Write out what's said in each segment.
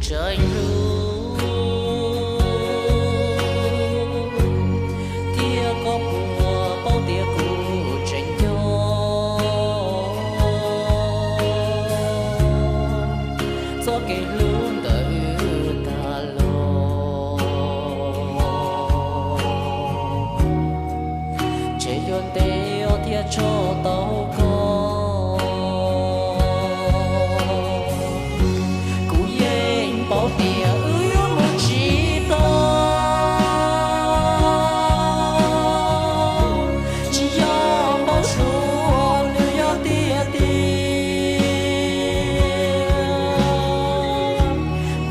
Tseem hlub, thiab koj puas paub tias kuv tseem nco txoj kev hlub ntawd tag los? Ntshe yuav ntev os thiaj tso tau koj. Kuv yeej paub tias wb yuav mus tsis tau, tsis yog npau suav, nws yog tiag tiag.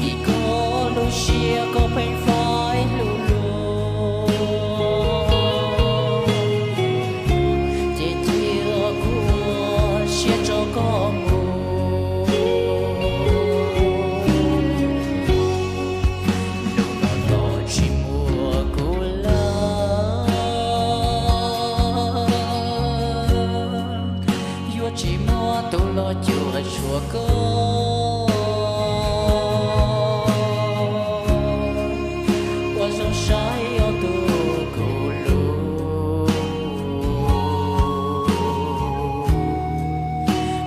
Vim koj lub siab koj pheej faib hlub lug, ces cia kuv ua siab tso koj mus. Hnub no tos tsis muaj kuv lawm, yuav tsis muaj tus los cuag tshua koj. Ua zoo saib ob tug kuv lus,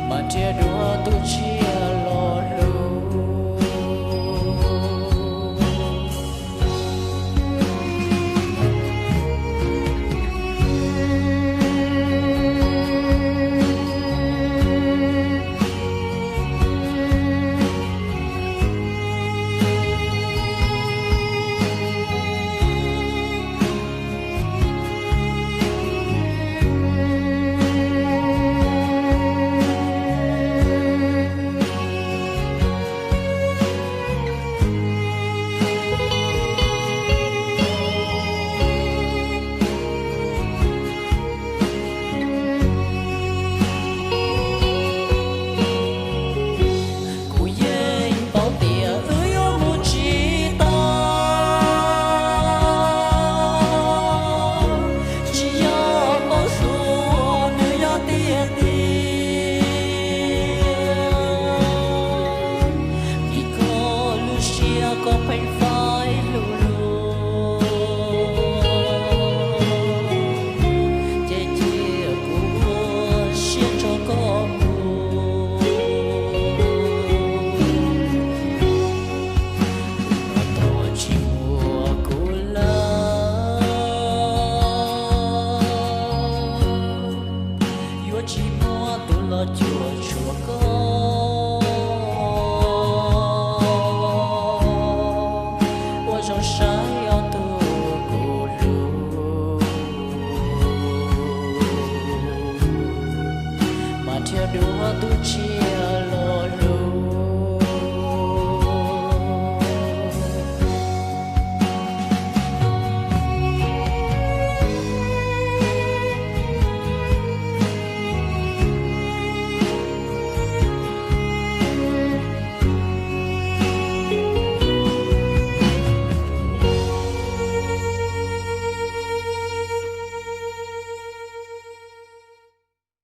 mas nrhiav dua tus tshiab los hlub. Kuv yeej paub tias wb yuav mus tsis tau, tsis yog npau suav, nws yog tiag tiag. Vim koj lub siab koj pheej